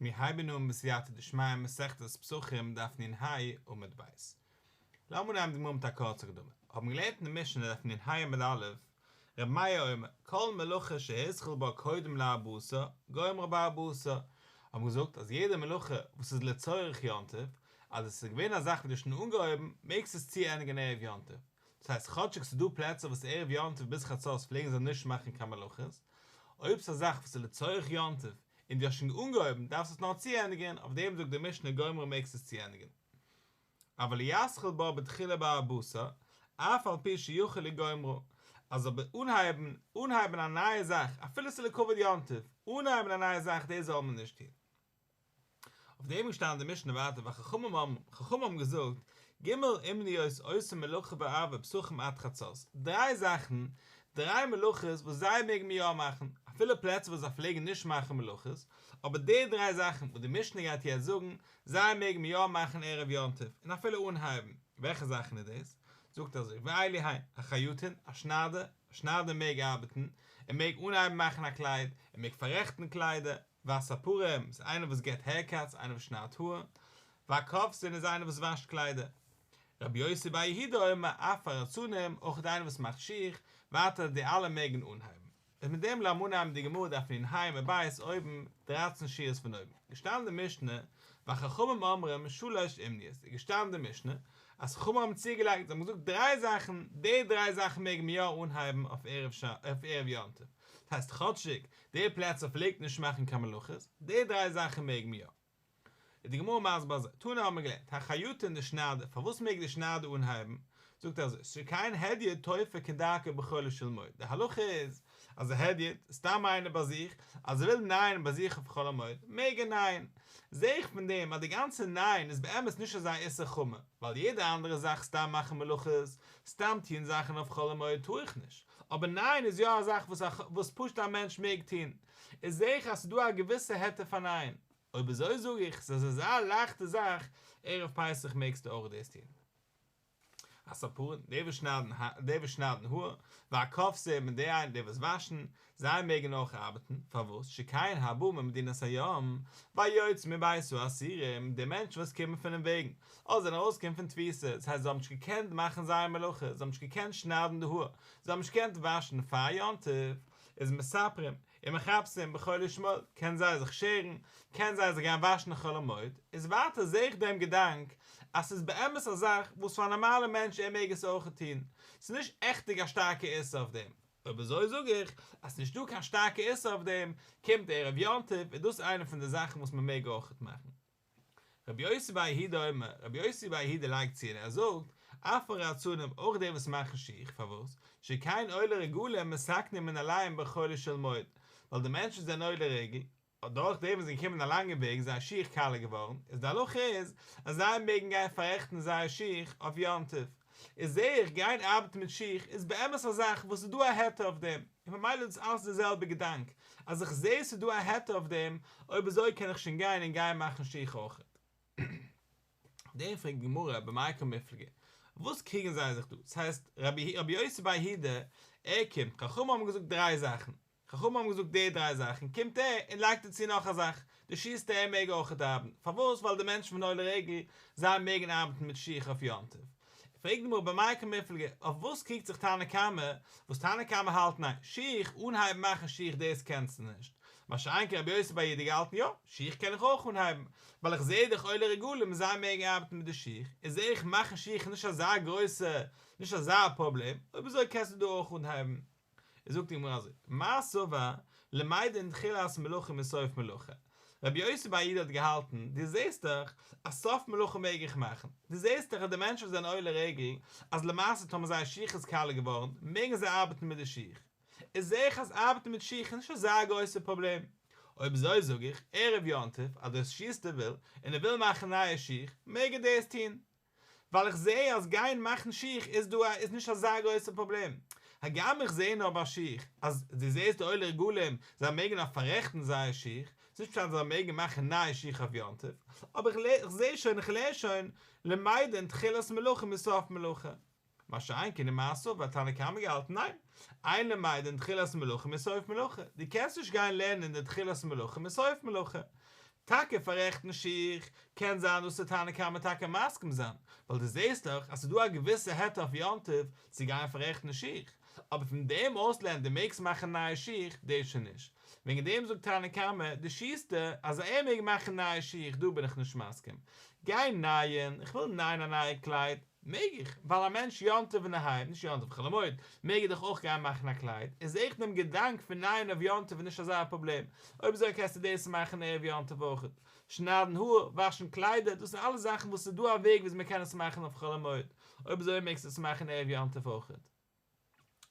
מיר הייבן אן בסייעתא דשמיא מסכת פסחים דף נ"ה עמוד ב'. לאמיר אנהייבן די גמרא מיט א קורצע הקדמה. האבן געלערנט אין די משנה דף נ"ה עמוד א', רבי מאיר אומר, כל מלאכה שהתחיל בה קודם לארבעה עשר, גומרה בארבעה עשר. האבן געזאגט אז יעדע מלאכה וואס איז לצורך יום טוב, אז עס איז געווען א זאך וואס דו האסט שוין אנגעהויבן, מעגסטו עס צוענדיגן ערב יום טוב. דאס הייסט כאטשיג ס'איז דא פלעצער וואס ערב יום טוב ביז חצות פלעגן זיי נישט מאכן קיין מלאכות, אויב ס'איז א זאך וואס איז לצורך יום טוב און דו האסט שוין אנגעהויבן דארפסט עס נאר צוענדיגן, אויף דעם זאגט די משנה גומרה מעגסט עס צוענדיגן. אבל יתחיל בה בתחילה בארבעה עשר, אף על פי שיכול לגומרה, אז אבער אנהייבן, אנהייבן א נייע זאך, אפילו ס'איז לכבוד יום טוב, אנהייבן א נייע זאך דאס זאל מען נישט טון. אויף דעם איז געשטאנען די משנה ווייטער וחכמים אומרים, חכמים האבן געזאגט, ג' אומניות עושים מלאכה בערבי פסחים עד חצות, דריי זאכן, דריי מלאכות וואס זיי מעגן מיר יא מאכן, אפילו פלעצער וואס זיי פלעגן נישט מאכן מלאכות, אבער די דריי זאכן וואס די משנה גייט יעצט זאגן, זיי מעגן מיר יא מאכן ערב יום טוב, און אפילו אנהייבן, וועלכע זאכן איז דאס? זאגט אזוי, ואלו הן, החייטין, א שניידער, א שניידער מעג ארבעטן, ער מעג אנהייבן מאכן א קלייד, ער מעג פאררעכטן קליידער, והספרים איז איינער וואס געבט haircuts, איינער וואס שניידט האר, והכובסין איז איינער וואס וואשט קליידער. רבי יוסי בר יהודה אומר אף הרצנים, אויך איינער וואס מאכט שיך, ווייטער די אלע מעגן אנהייבן. איז מיט דעם לאמיר אנהייבן די גמרא דף נ"ה עמוד ב' אויבן, דרייצן שורות פון אויבן, געשטאנען די משנה, וחכמים אומרים שלש אומניות, איז געשטאנען די משנה, אז חכמים האבן צוגעלייגט, זיי האבן געזאגט דריי זאכן, די דריי זאכן מעגן מיר יא אנהייבן אויף ערב יום טוב, דאס הייסט כאטשיג די פלעצער פלעגט נישט מאכן קיין מלאכות, די דריי זאכן מעג מען יא. איז די גמרא מסביר אזוי, תנא האבן מיר געלערנט, החייטין די שניידער, פארוואס מעג די שניידער אנהייבן? זאגט ער אזוי, שכן הדיוט תופר כדרכו בחולו של מועד, די הלכה איז אז א הדיוט, סתם איינער ביי זיך, אז ער וויל נייען ביי זיך אויף חול המועד, מעג ער נייען. זעה איך פון דעם אז די גאנצע נייען איז באמת נישט אזא איסור חמור, ווייל יעדע אנדערע זאך סתם מאכן מלאכות, סתם טון זאכן אויף חול המועד טאר איך נישט, אבער נייען איז יא א זאך וואס וואס פשוט א מענטש מעג טון, איז זעה איך אז ס'איז דא א געוויסע היתר פאר נייען, אויב אזוי זאג איך ס'איז אזא לייכטע זאך, ערב פסח מעגסטו אויך דאס טון. הספרים, די וואס שניידן די וואס שניידן האר, והכובסים און די איינע די וואס וואשן, זיי מעגן אויך ארבעטן, פארוואס? שכן הבא ממדינת הים, והיוצא מבית האסורים, די מענטשן וואס קומען פונעם וועגן, אדער זענען ארויסגעקומען פון תפיסה, דאס הייסט זיי האבן נישט געקענט מאכן זייער מלאכה, זיי האבן נישט געקענט שניידן די האר, זיי האבן נישט געקענט וואשן פאר יום טוב, איז מספרים, ומכבסים בחולו של מועד, קענען זיי זיך שערן, קענען זיי זיך גיין וואשן חול המועד, איז ווייטער זעה איך דעם געדאנק אז ס'איז באמת א זאך וואס פאר א נארמאלע מענטש ער מעג עס אויכעט טון, ס'איז נישט עכטיג א שטארקע איסור אויף דעם. אויב אזוי זאג איך אז ס'נישט דא קיין שטארקע איסור אויף דעם, קומט ערב יום טוב איז דאס איינע פון די זאכן וואס מען מעג אויכעט מאכן. רבי יוסי בר יהודה אומר, רבי יוסי בר יהודה לייגט צו און ער זאגט, אף הרצנים אויך די וואס מאכן שיך, פארוואס? שכן עולי רגלים מתקנים מנעליהם בחולו של מועד, ווייל די מענטשן זענען עולי רגל, דורך דעם וואס זיי געקומען א לאנגע וועג איז זייער שיך קאלע געווארן, איז די הלכה איז אז זיי מעגן גיין פאררעכטן זייער שיך אויף יום טוב, איז זעה איך גיין ארבעטן מיט שיך איז באמת א זאך וואס איז דא א היתר אויף דעם, און ממילא איז דאס אלעס די זעלבע געדאנק, אז איך זעה ס'איז דא א היתר אויף דעם, אויב אזוי קען איך שוין גיין און גיין מאכן שיך אויכעט. אויף דעם פרעגט די גמרא במאי קא מיפלגי, וואס קריגן זיי זיך דא? ס'הייסט רבי יוסי בר יהודה ער קומט, חכמים האבן געזאגט דריי זאכן, חכמים האבן געזאגט די דריי זאכן, קומט ער און לייגט ער צו נאך א זאך, די שוסטער ער מעג אויכעט ארבעטן, פארוואס? ווייל די מענטשן פון עולי רגל, זיי מעגן ארבעטן מיט שיך אויף יום טוב. פרעגט די גמרא במאי קא מיפלגי, אויף וואס קריגט זיך תנא קמא, וואס תנא קמא האלט ניין, שיך, אנהייבן מאכן שיך דאס קענסטו נישט, מה שאין כן רבי יוסי בר יהודה געהאלטן יא, שיך קען איך אויך אנהייבן, ווייל איך זעה דאך עולי רגלים זיי מעגן ארבעטן מיט די שיך, איז זעה איך מאכן שיך איז נישט אזא גרויסע, נישט אזא פראבלעם, אויב אזוי קענסטו דא אויך אנהייבן. איז זאגט די גמרא אזוי, מר סבר למדין תחילת מלאכה מסוף מלאכה, רבי יוסי בר יהודה האט געהאלטן, דו זעסט דאך אז סוף מלאכה מעג איך מאכן, דו זעסט דאך אז די מענטשן וואס זענען עולי רגל, אז למעשה טאמער זייער שיך איז קאלע געווארן, מעגן זיי ארבעטן מיט די שיך, איז זעה איך אז ארבעטן מיט שיך איז נישט אזא גרויסע פראבלעם, אויב אזוי זאג איך, ערב יום טוב אז דער שוסטער וויל, און ער וויל מאכן נייע שיך, מעג ער דאס טון, ווייל איך זעה אז גיין מאכן שיך איז דא איז נישט אזא גרויסע פראבלעם, הגם איך זעה נאר ביי שיך אז דו זעסט די עולי רגלים זיי מעגן נאך פאררעכטן זייער שיך, ס'נישט פשט אז זיי מעגן מאכן נייע שיך אויף יום טוב, אבער איך זעה שוין איך לערן שוין למדין תחילת מלאכה מסוף מלאכה. מה שאין כן ומר סבר האט תנא קמא געהאלטן ניין, אין למדין תחילת מלאכה מסוף מלאכה, דו קענסט נישט גיין לערנען די תחילת מלאכה מסוף מלאכה. טאקע פאררעכטן שיך, קען זיין דאס וועט תנא קמא טאקע מסכים זיין, ווייל דו זעסט דאך אז ס'איז דא א געוויסע היתר אויף יום טוב צו גיין פאררעכטן שיך, אבער פון דעם אויסלערנען דו מעגסט מאכן נייע שיך, דאס שוין נישט. וועגן דעם זאגט תנא קמא, די שוסטער, אז ער מעג מאכן נייע שיך דא בין איך נישט מסכים. גיין נייען, איך וויל נייען א נייע קלייד, מעג איך, ווייל א מענטש יום טוב אינדערהיים, נישט יום טוב חול המועד, מעג ער דאך אויך גיין מאכן א קלייד, איז זעה איך דעם געדאנק פון נייען אויף יום טוב איז נישט אזא פראבלעם, אויב אזוי קענסטו דאס מאכן ערב יום טוב אויך. שניידן האר, וואשן קליידער, דאס זענען אלעס זאכן וואס ס'איז דא א וועג וויאזוי מ'קען עס מאכן אויף חול המועד, אויב אזוי מעגסטו עס מאכן ערב יום טוב אויך.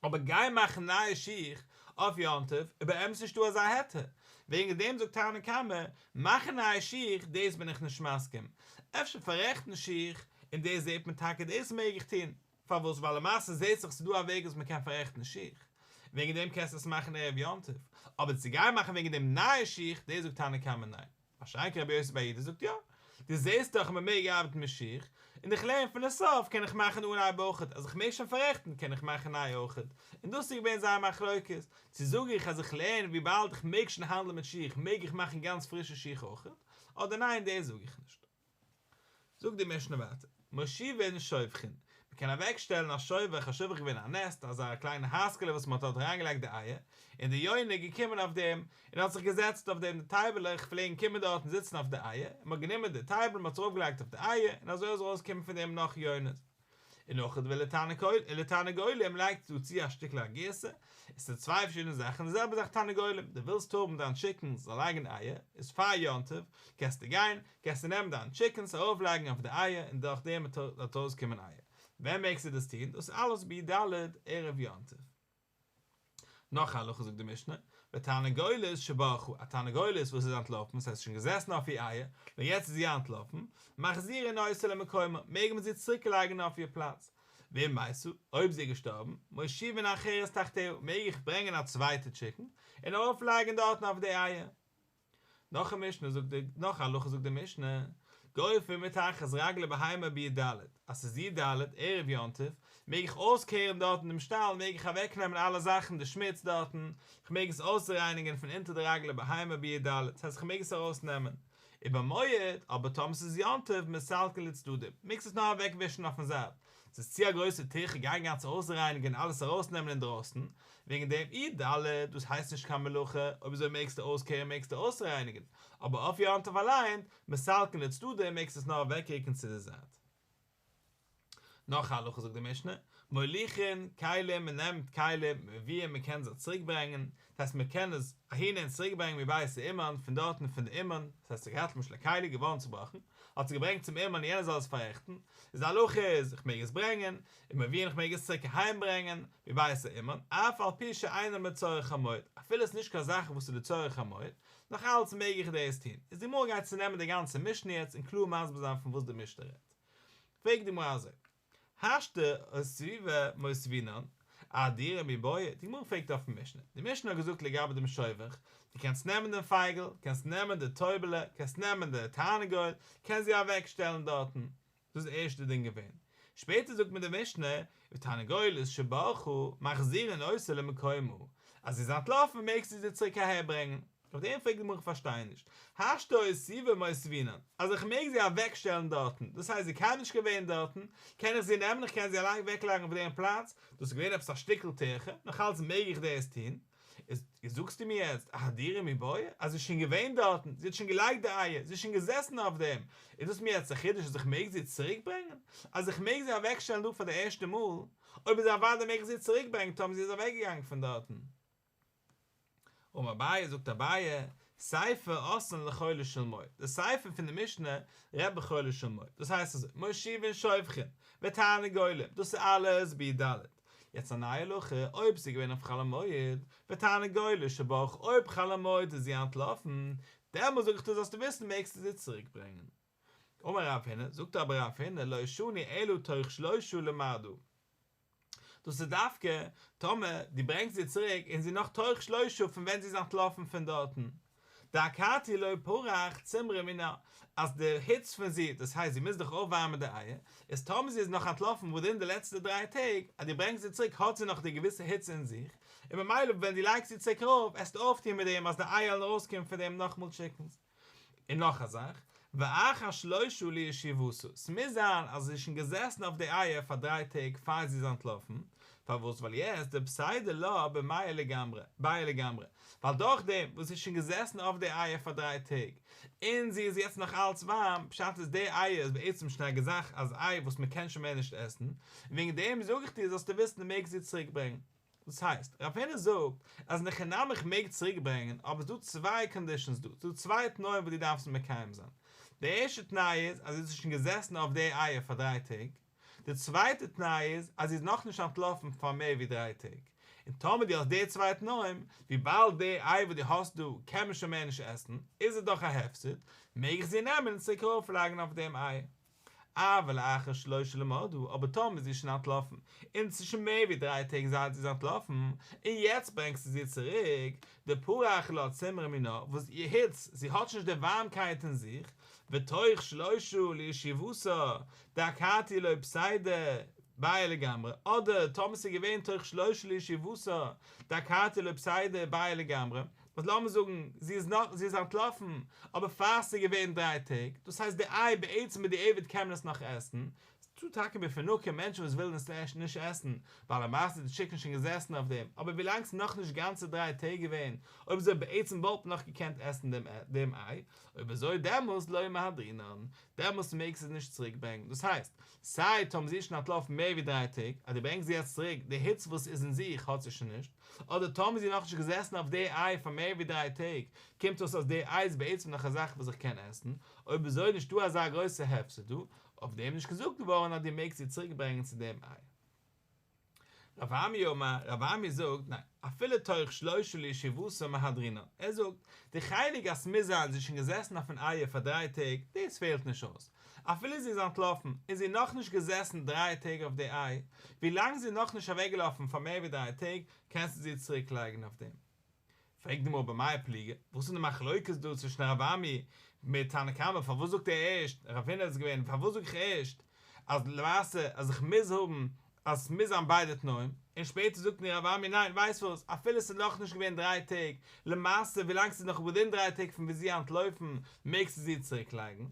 אבער גיין מאכן נייע שיך אויף יום טוב איז באמת נישטא אזא היתר, וועגן דעם זאגט תנא קמא, מאכן נייע שיך דאס בין איך נישט מסכים, אפשר פאררעכטן שיך, און דאס זעט מען טאקע דאס מעג איך טון, פארוואס ווייל למעשה זעט זיך ס'איז דא א וועג וואס מ'קען פאררעכטן שיך, וועגן דעם קענסטו עס מאכן ערב יום טוב, אבער צו גיין מאכן וועגן דעם נייע שיך דאס זאגט תנא קמא ניין. מה שאין כן רבי יוסי בר יהודה זאגט יא, דו זעסט דאך אז מען מעג ארבעטן מיט שיך, און איך לערן פון די סוף קען איך מאכן אנהייב אויכעט, אז איך מעג שוין פאררעכטן קען איך מאכן ניי אויכעט, און דאס איז געווען זייער מחלוקת, צו זאג איך אז איך לערן וויבאלד איך מעג שוין האנדלען מיט שיך מעג איך מאכן גאנץ פרישע שיך אויכעט, אדער ניין דאס זאג איך נישט. זאגט די משנה ווייטער, מושיבין שובכין, מען קען אוועק שטעלן א שובך, א שובך איז געווען א נעסט, אזא קליינע הייזקעלע וואס מען האט דארט אריין געלייגט די אייער, און די יונה איז געקומען אויף דעם, און האט זיך געזעצט אויף דעם, די טייבעלעך פלעגן קומען דארט און זיצן אויף די אייער, און מען האט גענומען די טייבל און מען האט עס ארויף געלייגט אויף די אייער, און אזוי איז ארויס געקומען פון דעם נאך יונות. און נאך ולתרנגולים לייגט דא צו א שטיקל א גירסא, עס איז צוויי פארשידענע זאכן, די זעלבע זאך תרנגולים, דו ווילסט האבן דיין טשיקנס זאל לייגן אייער, איז פאר יום טוב, קענסטו גיין, קענסטו נעמען דיין טשיקנס ארויף לייגן אויף די אייער און דורך דעם וועט ארויס קומען אייער, ווען מעגסטו דאס טון? דאס איז אלעס בי"ד ערב יום טוב. נאך א הלכה זאגט די משנה, ותרנגולת שברחה, א תרנגולת וואס איז אנטלאפן, ס'הייסט שוין געזעסן אויף איר אייער, נאר יעצט איז זי אנטלאפן, מחזירין אותה למקומה, מעג מען זי צוריק לייגן אויף איר פלאץ. ואם מתה, אויב זי איז געשטארבן, מושיבין אחרת תחתיה, מעג איך ברענגען א צווייטע טשיקן, און ארויף לייגן דארטן אויף די אייער. נאך א משנה זאגט די נאך א הלכה זאגט די משנה, גופין מתחת רגלי בהמה בי"ד, אז ס'איז י"ד ערב יום טוב, מעג איך אויסקערן דארטן דעם שטאל, מעג איך אוועקנעמען אלע זאכן די שמוץ דארטן, איך מעג עס אויסרייניגן פון אונטער די רגלי בהמה בי"ד, דאס הייסט איך מעג עס ארויסנעמען. ובמועד, אבער טאמער ס'איז יום טוב, מסלקין לצדדים, מעגסט עס נאר אוועקווישן אויפן זייט, ס'איז צו א גרויסע טירחא גיין גאנץ אויסרייניגן אלעס ארויסנעמען אינדרויסן, וועגן דעם י"ד, דאס הייסט נישט קיין מלאכה, אויב אזוי מעגסטו אויסקערן מעגסטו אויסרייניגן, אבער אויף יום טוב אליין, מסלקין לצדדים מעגסטו עס נאר אוועקרוקן צו די זייט. נאך א הלכה זאגט די משנה, מוליכין כלים מען נעמט כלים ומביאין מען קען זיי צוריק ברענגען, דאס הייסט מען קען עס אהין און צוריק ברענגען מבית האומן פון דארטן פון די אומן, דאס הייסט ס'האט געהאט למשל א כלי געווארן צובראכן, האט עס געברענגט צום אומן יענער זאל עס פאררעכטן, איז די הלכה איז איך מעג עס ברענגען, ומביאין איך מעג עס צוריק אהיים ברענגען, מבית האומן, אף על פי שאינן לצורך המועד, אפילו עס איז נישט קיין זאך וואס איז לצורך המועד, נאך אלץ מעג איך דאס טון, איז די גמרא גייט צונעמען די גאנצע משנה יעצט און קלאר מסביר זיין פון וואס די משנה רעדט. פרעגט די גמרא אזוי, השתא אותובי מותבינן, אהדורי מיבעיא, די גמרא פרעגט אויפן משנה, די משנה האט געזאגט לגבי דעם שובך, דו קענסט נעמען דעם פייגל, קענסט נעמען די טויבעלע, קענסט נעמען די תרנגול, קענסט זי אוועק שטעלן דארטן, דאס איז די ערשטע דין געווען, שפעטער זאגט מיר די משנה, ותרנגולת שברחה, מחזירין אותה למקומה, אז זי איז אנטלאפן מעגסטו זי צוריק אהער ברענגען. אויף דעם פרעגט די גמרא איך פארשטיי נישט, השתא אותובי מותבינן, אז איך מעג זי אוועק שטעלן דארטן, דאס הייסט זי איז קיינמאל נישט געווען דארטן, קען איך זי נעמען איך קען זי אליין אוועק לייגן אויף דעם פלאץ, דאס איז געווען עפעס א שטיקל טירחה, נאך אלץ מעג איך דאס טון, איז זאגסטו מיר יעצט אהדורי מיבעיא, אז זי איז שוין געווען דארטן, זי האט שוין געלייגט די אייער, זי איז שוין געזעסן אויף דעם, איז דאס מיר יעצט א חידוש אז איך מעג זי צוריק ברענגען? אז איך מעג זי אוועק שטעלן דא פאר די ערשטע מאל, אויב אזוי אוודאי מעג איך זי צוריק ברענגען טאמער זי איז אוועק געגאנגען פון דארטן. אמר אביי, זאגט אביי, סיפא אתאן לחולו של מועד, די סיפא פון די משנה רעדט בחולו של מועד, דאס הייסט אזוי, מושיבין שובכין, ותרנגולים, דאס איז אלעס בי"ד, יעצט א נייע הלכה, אויב ס'איז געווען אויף חול המועד, ותרנגולת שברחה, אויב חול המועד איז זי אנטלאפן, דעמאלס זאג איך דיר זאלסטו וויסן מעגסטו זי צוריק ברענגען. אמר רב הונא, זאגט אבער רב הונא, לא שנו אלא תוך שלושה למדו. דאס איז דווקא טאמער דו ברענגסט זי צוריק און זי נאך תוך שלושה פון ווען זי איז אנטלאפן פון דארטן. דאכתי לא פרח צימרא מינה, אז די היץ פון זי, דאס הייסט זי מוז דאך אויפווארמען די אייער, איז טאמער זי איז נאך אנטלאפן ווידין די לעצטע דריי טעג, אז דו ברענגסט זי צוריק האט זי נאך די געוויסע היץ אין זיך, און ממילא ווען דו לייגסט זי צוריק ארויף עסטו אויפטון מיט דעם אז די אייער וועלן ארויסקומען פון דעם נאכמאל טשיקנס. און נאך א זאך, ואחר שלושה לישיבתה, ס'מוז זיין אז זי איז שוין געזעסן אויף די אייער פאר דריי טעג פאר זי איז אנטלאפן, פארוואס ווייל יעצט דפסידא לה במיא לגמרי, ביה לגמרי, ווייל דורכדעם וואס זי איז שוין געזעסן אויף די אייער פאר דריי טעג, און זי איז יעצט נאך אלץ ווארעם, פשט איז די אייער איז בעצם שוין א זאך אז איי וואס מ'קען שוין מער נישט עסן, און וועגן דעם זאג איך דיר זאלסטו וויסן דו מעגסט זי צוריק ברענגען. דאס הייסט, רב הונא זאגט אז אין הכי נמי איך מעג צוריק ברענגען, אבער ס'דא צוויי קאנדישאנס דא, ס'דא צוויי תנאים וואס דו דארפסט מקיים זיין. די ערשטע תנאי איז אז זי איז שוין געזעסן אויף די אייער פאר דריי טעג, די צווייטע תנאי איז אז זי איז נאכנישט אנטלאפן פאר מער ווי דריי טעג, און טאמער דו האסט די צוויי תנאים, וויבאלד די איי וואס דו האסט דא קען מען שוין מער נישט עסן, איז עס דאך א הפסד, מעג איך זי נעמען און צוריק ארויפלייגן אויף דעם איי. אבל לאחר שלושה למרדה, אבער טאמער איז זי שוין אנטלאפן, און ס'איז שוין מער ווי דריי טעג זייט זי איז אנטלאפן, און יעצט ברענגסטו זי צוריק, דפרח לה צימרא מינה, וואס איר היץ, זי האט שוין נישט די ווארעמקייט אין זיך, ותוך שלושה לישיבתה, דאכתי לא פסידא ביה לגמרי, אדער טאמער ס'איז געווען תוך שלושה לישיבתה, דאכתי לא פסידא ביה לגמרי, וואס לאמיר זאגן זי איז נאך זי איז אנטלאפן אבער פאר ס'איז געווען דריי טעג, דאס הייסט די איי בעצם בדיעבד קען מען עס נאך עסן, ס'דא טאקע מפונקים מענטשן וואס ווילן עס נישט עסן ווייל למעשה איז די טשיקן שוין געזעסן אויף דעם, אבער ווילאנג ס'איז נאכנישט גאנצע דריי טעג געווען, אויב אזוי בעצם וואלט מען נאך געקענט עסן דעם איי, אויב אזוי דעמאלס לא מהדרינן, דעמאלס מעגסטו עס נישט צוריק ברענגן, דאס הייסט, סיי טאמער זי איז שוין אנטלאפן מער ווי דריי טעג, אז דו ברענגסט זי יעצט צוריק, די היץ וואס איז אין זיך האט זי שוין נישט, אדער טאמער זי איז נאכנישט געזעסן אויף די איי פאר מער ווי דריי טעג, קומט אויס אז די איי איז בעצם נאך א זאך וואס איך קען עסן, אויב אזוי איז נישטא אזא גרויסע הפסד דא, אויף דעם איז נישט געזאגט געווארן אז דו מעגסט זי צוריק ברענגן צו דעם איי. רב אמי אמר, רב אמי זאגט, ניין, אפילו תוך שלושה לישיבתה מהדרינן, ער זאגט, די חלק אז ס'מוז זיין זי איז שוין געזעסן אויפן אייער פאר דריי טעג, דאס פעלט נישט אויס, אפילו זי איז אנטלאפן און זי איז נאכנישט געזעסן דריי טעג אויף די איי, ווילאנג זי איז נאכנישט אוועקגעלאפן פאר מער ווי דריי טעג, קענסטו זי צוריק לייגן אויף דעם. פרעגט די גמרא במאי פליגי, וואס איז די מחלוקת דא צווישן רב אמי מיט תנא קמא, פארוואס זאגט ער ערשט, רב הונא איז געווען, פארוואס זאג איך ערשט אז למעשה אז איך מוז האבן אז עס מוז זיין ביידע תנאים, און שפעטער זאגט מיר רב אמי ניין ווייסט וואס, אפילו עס איז נאכנישט געווען דריי טעג, למעשה ווילאנג עס איז נאך ווידין דריי טעג פון ווי זי אנטלויפן מעגסטו זי צוריק לייגן.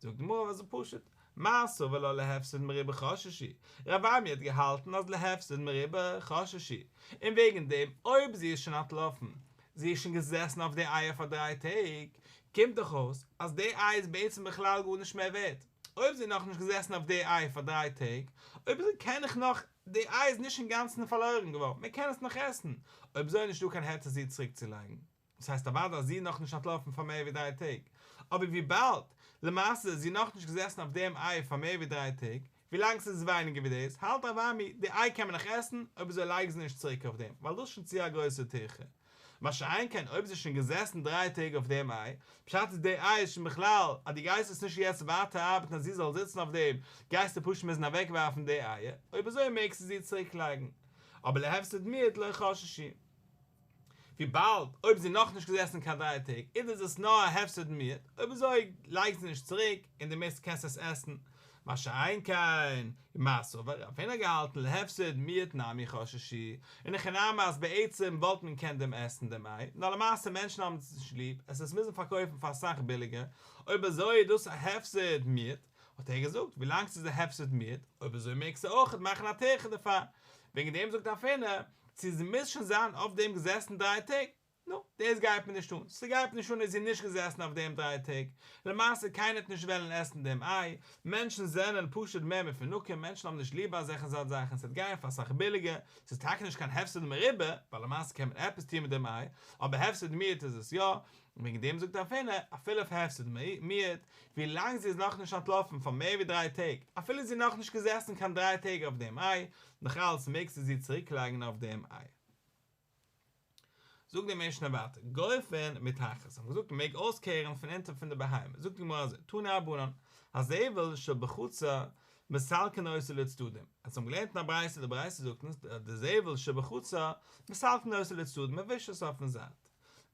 זאגט די גמרא אזוי פשוט, מר סבר לה להפסד מרובה חששו, רב אמי האט געהאלטן אז להפסד מרובה חששו, און וועגן דעם אויב זי איז שוין אנטלאפן, זי איז שוין געזעסן אויף די אייער פאר דריי טעג, קומט דאך אויס אז די איי איז בעצם בכלל גארנישט מער ווערט, אויב זי איז נאכנישט געזעסן אויף די איי פאר דריי טעג, אויב אזוי קען איך נאך, די איי איז נישט אינגאנצן פארלוירן געווארן, מען קען עס נאך עסן, אויב אזוי איז נישטא קיין היתר זי צוריקצולייגן. דאס הייסט אוודאי אז זי איז נאכנישט אנטלאפן פאר מער ווי דריי טעג, אבער וויבאלד למעשה איז זי נאכנישט געזעסן אויף דעם איי פאר מער ווי דריי טעג, ווילאנג ס'איז ווייניגער ווי דאס, האלט רב אמי, די איי קען מען נאך עסן, אויב אזוי לייג זי נישט צוריק אויף דעם, ווייל דאס איז שוין צו א גרויסע טירחה. מה שאין כן אויב זי איז שוין געזעסן דריי טעג אויף דעם איי, פשט איז די איי איז שוין בכלל, אז דו גייסט עס נישט יעצט ווייטער ארבעטן אז זי זאל זיצן אויף דעם, גייסטו פשוט מוזן אוועקווארפן די אייער, אויב אזוי מעגסטו זי צוריקלייגן. אבער להפסד מועט לא חששו. וויבאלד אויב זי נאכנישט געזעסן קיין דריי טעג איז עס נאר א הפסד מועט, אויב אזוי לייג זי נישט צוריק און דו מוזט קענסט עס עסן, מה שאין כן מר סבר רב הונא האט געהאלטן להפסד מועט נמי חששו, אין הכי נמי אז בעצם וואלט מען געקענט דעם עסן דעם איי, נאר למעשה מענטשן האבן עס נישט ליב, עס עס מוזן פארקויפן פאר אסאך ביליגער, אויב אזוי איז דאס א הפסד מועט, האט ער געזאגט ווילאנג ס'איז א הפסד מועט, אויב אזוי מעגסטו אויכעט מאכן א טירחא דערפאר, וועגן דעם זאגט רב הונא, צו זי מוז שוין זיין אויף דעם געזעסן דריי טעג? נו, דאס גייט מיר נישט אן, ס'גייט מיר נישט אן איז זי נישט געזעסן אויף דעם דריי טעג, למעשה קיינער האט נישט וועלן עסן דעם איי, מענטשן זענען פשוט מער מפונקים, מענטשן האבן נישט ליב אזעלכע סארט זאכן, ס'וועט גיין פאר אסאך ביליגער, ס'איז טאקע נישט קיין הפסד מרובה, ווייל למעשה קען מען עפעס טון מיט דעם איי, אבער הפסד מועט איז עס יא, און וועגן דעם זאגט רב הונא, אפילו אויף הפסד מועט, ווי לאנג זי איז נאכנישט אנטלאפן פאר מער ווי דריי טעג, אפילו זי איז נאכנישט געזעסן קיין דריי טעג אויף דעם איי, נאכאלץ מעגסטו זי צוריקלייגן אויף דעם איי. זאגט די משנה ווייטער, גורפין מתחת, האבן געזאגט מען מעג אויסקערן פון אונטער פון די בהמה, זאגט די גמרא אזוי, תנו רבנן, הזבל שבחצר מסלקין אותו לצדדים, אונז האבן געלערנט אין א ברייתא, די ברייתא זאגט אונז אז די זבל שבחצר מסלקין אותו לצדדים, מען ווישט עס אויפן זייט.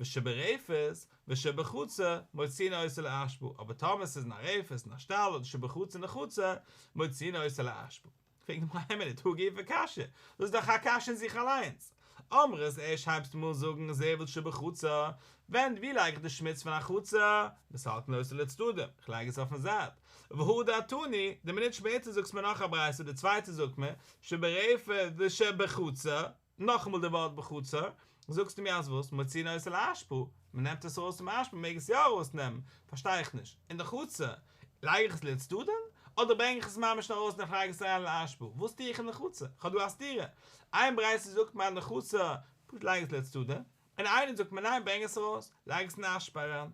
ושברפת ושבחצר מוציאין אותו לאשפה, אבער טאמער ס'איז אין א רפת אין א שטאל אדער שבחצר אין א חצר מוציאין אותו לאשפה. פרעגט די גמרא איין מינוט הא גופא קשיא, דאס איז דאך א קשיא אין זיך אליינס. אמרת ערשט הייבסטו אן זאגן זבל שבחצר. ווען ווי לייג איך די שמוץ פון א חצר? מסלקין אותה לצדדים, איך לייג עס אויפן זייט. והדר תני, די מינוט שפעטער זאגסט מיר נאך א ברייתא, די צווייטע זאגט מיר, שברפת ושבחצר, נאכאמאל די ווארט בחצר, זאגסטו מיר אז וואס? מוציאין אותה לאשפה, מען נעמט עס ארויס צום אשפה, מען מעג עס יא ארויס נעמען, פארשטיי איך נישט, אין די חצר לייג איך עס לצדדים, אדער ברענג איך עס ממש ארויס און איך לייג עס אריין לאשפה, וואס טו איך אין די חצר? איך האב דא א סתירה, איין ברייתא זאגט מיר אין די חצר, פשוט לייג עס לצדדים, און איינער זאגט מיר ניין ברענג עס ארויס, לייג עס אין אשפה אריין.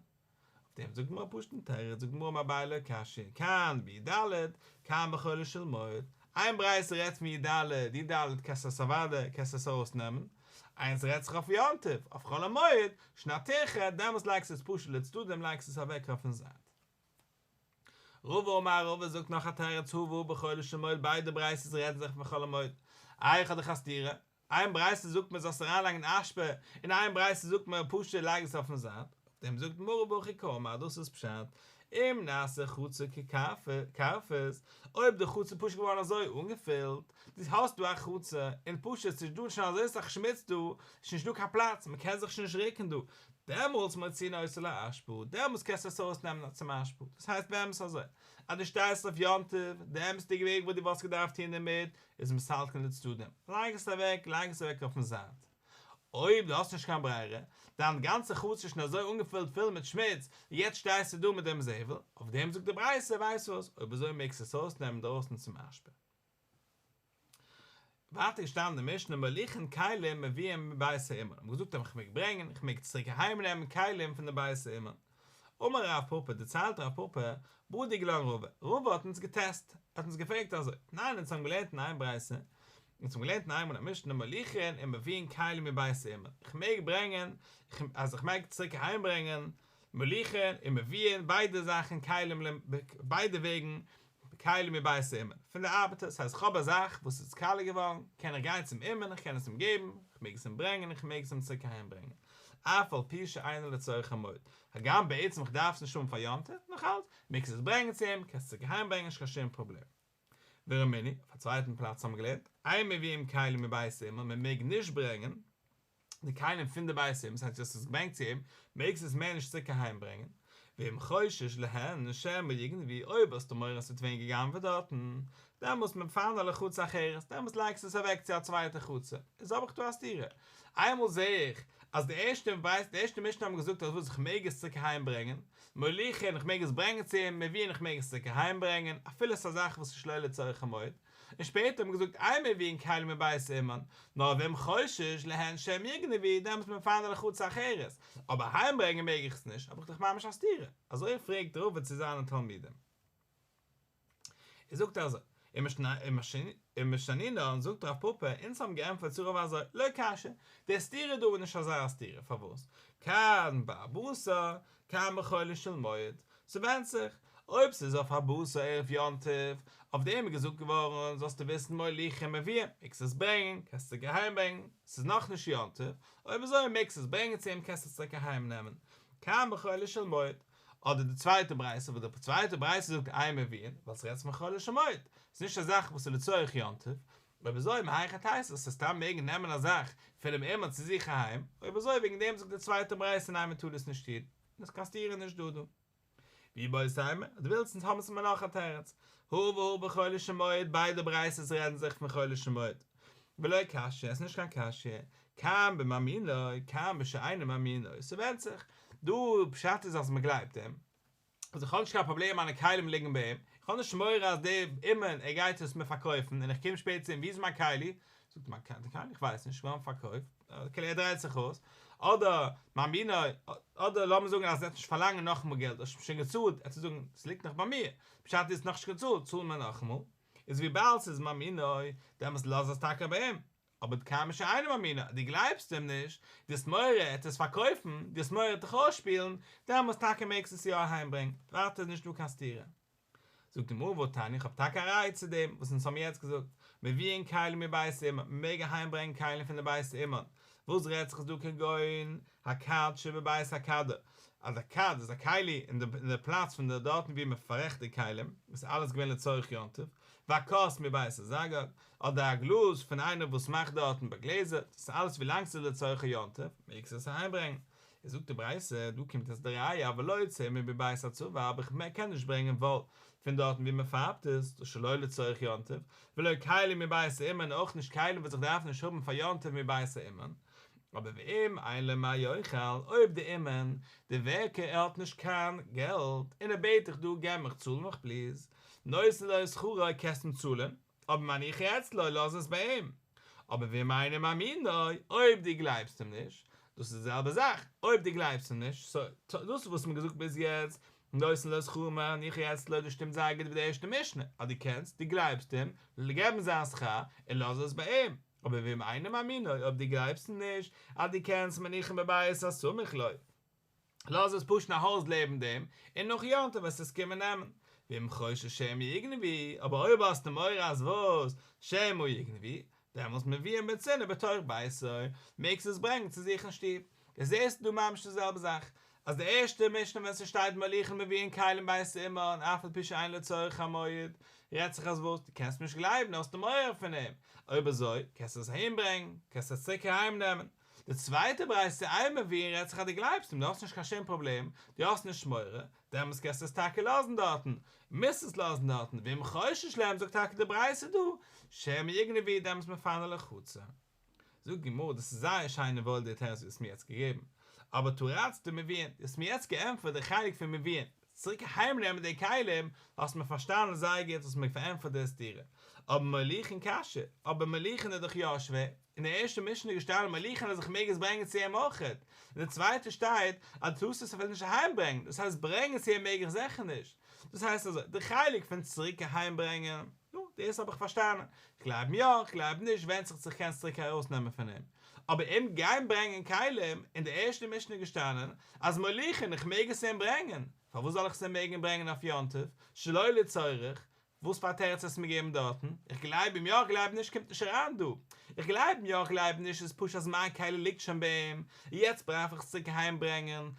אויף דעם זאגט די גמרא א פשוט'ן תירוץ, זאגט די גמרא אמר אביי לא קשיא, כאן בי"ד, כאן בחולו של מועד, איין ברייתא רעדט פון י"ד, י"ד קענסט עס אוודאי, קענסט עס ארויס נעמען, איינס רעדט זיך אויף יום טוב, אויף חול המועד, שנה טירחא, דעמאלס לייגסטו עס פשוט לצדדים לייגסט עס אוועק אויפן זייט. רבא אמר רבא זאגט נאך א תירוץ הא והא בחולו של מועד ביידע ברייתות רעדן זיך פון חול המועד, איי איך האב דאך א סתירה, איין ברייתא זאגט מען זאלסט אריינלייגן אין אשפה, און איין ברייתא זאגט מען פשוט לייג עס אויפן זייט, אויף דעם זאגט די גמרא והכי קאמר דאס איז פשט, אם נעשה חצר כקרפף, אויב די חצר איז פשוט געווארן אזוי אנגעפילט, דו האסט דא א חצר, און פשוט ס'איז דא שוין אזוי סאך שמוץ דא, ס'איז נישט דא קיין פלאץ, מ'קען זיך שוין נישט ריקן דא, דעמאלטס מוציאין אותה לאשפה, דעמאלטס קענסטו עס ארויסנעמען צום אשפה, דאס הייסט באמת אזוי, אז דו שטייסט אויף יום טוב, די אמת'דיגע וועג וואס דו וואלסט געדארפט טון דערמיט, איז מסלקין לצדדים, לייג עס אוועק, לייג עס אוועק אויפן זייט. אויב דו האסט נישט קיין ברירה, דיין גאנצע חצר איז שוין אזוי אנגעפילט פול מיט שמוץ, יעצט שטייסטו דא מיט דעם זבל, אויף דעם זאגט די ברייתא, ווייסט וואס, אויב אזוי מעגסטו עס ארויסנעמען אינדרויסן צום אשפה. ווייטער געשטאנען אין די משנה מוליכין כלים ומביאין מבית האומן, האט מען געזאגט אז איך מעג ברענגען, איך מעג צוריק אהיים נעמען כלים פון די בית האומן. אמר רב פפא, דערציילט רב פפא, בדיק לן רבא, רבא האט אונז געטעסט, ער האט אונז געפרעגט אזוי, תנן אונז האבן געלערנט אין איין ברייתא, אונז האבן געלערנט אין איינמאל א משנה מוליכין ומביאין כלים מבית האומן, איך מעג ברענגען, אז איך מעג צוריק אהיים ברענגען, מוליכין ומביאין ביידע זאכן כלים ביידע וועגן, כלים מבית האומן, פון די ארבעטער, ס'הייסט כ'האב א זאך וואס איז קאליע געווארן, קען איך גיין צום אומן, איך קען עס אים געבן, איך מעג עס אים ברענגען, איך מעג עס אים צוריק אהיים ברענגען, אף על פי שאינו לצורך המועד, הגם בעצם איך דארף עס נישט האבן פאר יום טוב, נאך אלץ, מעגסט עס ברענגען צו אים, קענסט עס צוריק אהיים ברענגען, נישט קיין שום פראבלעם. ורמינהו, אויף א צווייטן פלאץ האבן מיר געלערנט, אין מביאים כלים מבית האומן, מען מעג נישט ברענגען, די כלים פון די בית האומן, ס'הייסט דו האסט עס געברענגט צו אים, מעגסט עס מער נישט צוריק אהיים ברענגען, ואם חושש להן שמא יגנבו, אויב האסטו מורא עס וועט ווערן גע'גנב'עט דארטן, דעמאלס מפנה לחצר אחרת, דעמאלס לייגסטו עס אוועק צו א צווייטע חצר, איז האב איך דא א סתירה, איינמאל זעה איך אז די ערשטע בית די ערשטע משנה האבן געזאגט אז וואס איך מעג עס צוריק אהיים ברענגען, מוליכין איך מעג עס ברענגען צו אים, מביאין איך מעג עס צוריק אהיים ברענגען, אפילו עס איז א זאך וואס איז שלא לצורך המועד, און שפעטער האט מען געזאגט אין מביאין כלים מבית האומן, נאר ואם חושש להן שמא יגנבו, דעמאלטס מפנה לחצר אחרת, אבער אהיים ברענגען מעג איך עס נישט, האב איך דאך ממש א סתירה, אזוי פרעגט רבא צו זיינע תלמידים. ער זאגט אזוי, ומשנינן זאגט רב פפא, אונז האבן געענטפערט צו רבא אזוי, לא קשיא, די סתירה דא איז נישט אזא סתירה, פארוואס? כאן בארבעה עשר, כאן בחולו של מועד, ס'ווענדט זיך, אויב ס'איז אויף ארבעה עשר ערב יום טוב, אויף דעם איז געזאגט געווארן, זאלסטו וויסן מוליכין ומביאין, מעגסט עס ברענגען, קענסט צוריק אהיים ברענגען, ס'איז נאכנישט יום טוב, אויב אזוי מעגסט עס ברענגען צו אים קענסט עס צוריק אהיים נעמען, כאן בחולו של מועד. אדער די צווייטע ברייתא וואס די צווייטע ברייתא זאגט אין מביאין, ווייל ס'רעדט זיך פון חולו של מועד, ס'איז נישט א זאך וואס איז לצורך יום טוב, אויב אזוי מהיכא תיתי זאלסטו סתם מעגן נעמען א זאך פונעם אומן צו זיך אהיים, אויב אזוי וועגן דעם זאגט די צווייטע ברייתא ניין מען טאר דאס נישט טון, און עס קיין סתירה נישט דא דא. ואיבעית אימא, דו ווילסט אונז האבן מיר נאך א תירוץ, הא והא בחולו של מועד ביידע ברייתות רעדן זיך פון חולו של מועד, ולא קשיא, עס איז נישט קיין קשיא, כאן במאמינו, כאן בשאינו מאמינו, ס'ווענדט זיך, דא פשט איז אז מ'גלייבט אים, אז איך האב נישט קיין פראבלעם מיינע כלים ליגן ביי אים, איך האב נישט מורא אז דער אומן ער גייט עס מיר פארקויפן און איך קום שפעטער צו אים ווי איז מיין כלי? זאגט ער מיין די כלי איך ווייס נישט געווארן פארקויפט, כאילו ער דרייט זיך אויס, אדער מאמינו, אדער לאמיר זאגן אז ער וועט נישט פארלאנגען נאכאמאל געלט האסט שוין געצאלט, ער וועט זאגן עס ליגט נאך ביי מיר, פשט איז נאכנישט געצאלט צאל מיר נאכאמאל, איז וויבאלד ס'איז מאמינו דעמאלטס לאז עס טאקע ביי אים, אבער כאן בשאינו מאמינו, דו גלייבסט אים נישט, דו האסט מורא ער וועט עס פארקויפן, דו האסט מורא ער וועט דיך אויסשפילן, דעמאלטס טאקע מעגסטו עס יא אהיימברענגן, ווייטער איז נישטא קיין סתירה. זאגט די גמרא והתניא, איך האב טאקע א ראיה צו דעם וואס אונז האבן יעצט געזאגט, מביאין כלים מבית האומן, מען מעג אהיימברענגען כלים פון די בית האומן, וואס רעדט זיך דא כגון הכד שבבית הקדר, אז א כד איז א כלי אין די פלאץ פון די דארטן ווי מען פאררעכט די כלים, וואס איז אלעס געווען לצורך יום טוב, והכוס מבית הזגג, אדער א גלאז פון איינער וואס מאכט דארטן ביי גלעזער, דאס איז אלעס ווילאנג ס'איז לצורכי יום טוב, מעגסטו עס אהיימברענגען. איז זאגט די ברייתא, דא קומט עס די ראיה אבל לא צמר מבית הצבע, אבער איך קען נישט ברענגען וואל פון דארטן ווי מען פארבט עס, דאס שלא לצורך יום טוב, ולא כלים מבית האומן, אויך נישט כלים וואס איך דארף נישט האבן פאר יום טוב מבית האומן. אבער ואם אין לו מה יאכל, אויב די אומן, די ווערקער ער האט נישט קיין געלט, און ער בעט דיך דא געב מיך צאל מיך פליז, נותן לו שכרו קענסט אים צאלען, אבער ומניחו אצלו לאז עס ביי אים. אבער ואם אינו מאמינו, אויב דו גלייבסט אים נישט, דאס איז די זעלבע זאך, אויב דו גלייבסט אים נישט, סאו דאס וואס מ'האט געזאגט ביז יעצט, נותן לו שכרו ומניחו אצלו דאס שטימט זייער גוט מיט די ערשטע משנה, אז דו קענסט, דו גלייבסט אים, געב אים זיין שכר, און לאז עס ביי אים. אבער ואם אינו מאמינו, אויב דו גלייבסט אים נישט, אז דו קענסט מניחן בבית הסמוך לו. לאז עס פשוט אין א הויז לעבן דעם, און נאך יום טוב וועסטו עס קומען נעמען. ואם חושש שמא יגנבו, אבער אויב האסטו מורא אז וואס, שמא יגנבו, דעמאלס מביאין בצנעה בתוך ביתו, מעגסטו עס ברענגען צו זיך אין שטוב. איז זעסטו דא ממש די זעלבע זאך, אז די ערשטע משנה ווען ס'שטייט מוליכין ומביאין כלים מבית האומן אף על פי שאין לצורך המועד, רעדט זיך אז וואס, דו קענסט נישט גלייבן האסטו מורא פון אים, אויב אזוי, קענסטו עס אהין ברענגען, קענסט עס צוריק אהיים נעמען. די צווייטע ברייתא אין מביאין רעדט זיך אז דו גלייבסט אים, דו האסט נישט קיין שום פראבלעם, דו האסט נישט מורא, דעמאלס קענסטו עס טאקע לאזן דארטן, מוזט עס לאזן דארטן, ואם חושש להם זאגט טאקע די ברייתא דא, שמא יגנבו דעמאלס מפנה לחצר. זאגט די גמרא דאס איז זייער שיין און וואויל די תירוץ וואס האסט מיר יעצט געגעבן, אבער תרצת מביאין, דו האסט מיר יעצט געענטפערט די חלק פון מביאין, צוריק אהיים נעמען די כלים, האסט מיר פארשטאנען זייער גוט, האסט מיר פארענטפערט די סתירה. אבער מוליכין קשיא, אבער מוליכין איז דאך יא שווער, אין די ערשטע משנה איז געשטאנען מוליכין אז איך מעג עס ברענגען צו אים אויכעט, אין די צווייטע שטייט אז דו טארסט עס אפילו נישט אהיים ברענגען, דאס הייסט ברענגען צו אים מעג איך זיכער נישט. דאס הייסט אזוי, די חלק פון צוריק אהיים ברענגען, נו, דאס האב איך פארשטאנען, כ'גלייב יא, כ'גלייב נישט, ווענדט זיך צו כ'קען עס צוריק ארויסנעמען פון אים. אבער אים גיין ברענגען כלים, אין די ערשטע משנה איז געשטאנען אז מוליכין איך מעג עס אים ברענגען, פארוואס זאל איך עס אים מעגן ברענגען אויף יום טוב, שלא לצורך, וואס פאר א תירוץ האסטו מיר געגעבן דארטן? איך גלייב אים יא איך גלייב נישט קומט נישט אריין דא. איך גלייב אים יא איך גלייב נישט איז פשוט אז מיין כלי ליגט שוין ביי אים, יעצט ברויך איך עס צוריק אהיים ברענגען,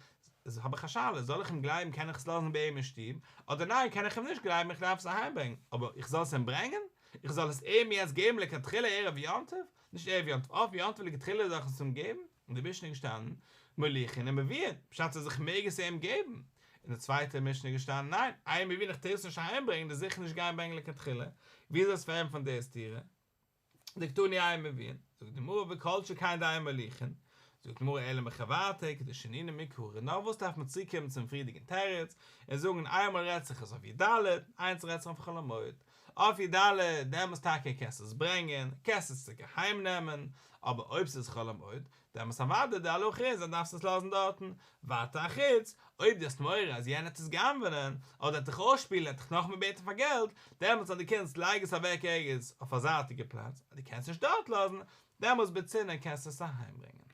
איז האב איך א שאלה, זאל איך אים גלייבן קען איך עס לאזן ביי אים אין שטוב, אדער ניין קען איך אים נישט גלייבן איך דארף עס אהיים ברענגען, אבער איך זאל עס אים ברענגען? איך זאל עס אים יעצט געבן לכתחילה ערב יום טוב? נישט ערב יום טוב, אויף יום טוב לכתחילה זאל איך עס אים געבן? אין די משנה איז געשטאנען, מוליכין ומביאין, פשט אז איך מעג עס אים געבן, אין די צווייטע משנה איז געשטאנען ניין, אין מביאין איך טאר עס נישט אהיים ברענגען דאס זיכער נישט גיין ברענגען לכתחילה, ווי איז עס פארענטפערן די סתירה? דקתני אין מביאין, זאגט די גמרא וכל שכן דאין מוליכין, זאגט די גמרא אלא מחוורתא כדשנינן מעיקרא, נאר וואס דארף מען צוריק קומען צום פריערדיגן תירוץ און זאגן איינמאל רעדט זיך עס אויף י ד, איינס רעדט זיך אויף חול המועד, אויף י ד, דעמאלס טאקע קענסטו עס ברענגען, קענסט עס צוריק אהיים נעמען, אבער אויב ס'איז חול המועד, דעמאלס אוודאי די הלכה איז אז דארפסט עס לאזן דארטן, ווייטער אחוץ אויב דו האסט מורא אז יענער וועט עס גנב'נען, אדער וועט דיך אויסשפילן ער וועט דיך נאכאמאל בעטן פאר געלט, דעמאלס אז דו קענסט לייג עס אוועק ערגעץ אויף א זייטיגע פלאץ, אז דו קענסט נישט דארט לאזן, דעמאלס בצנעה קענסטו עס אהיימברענגען.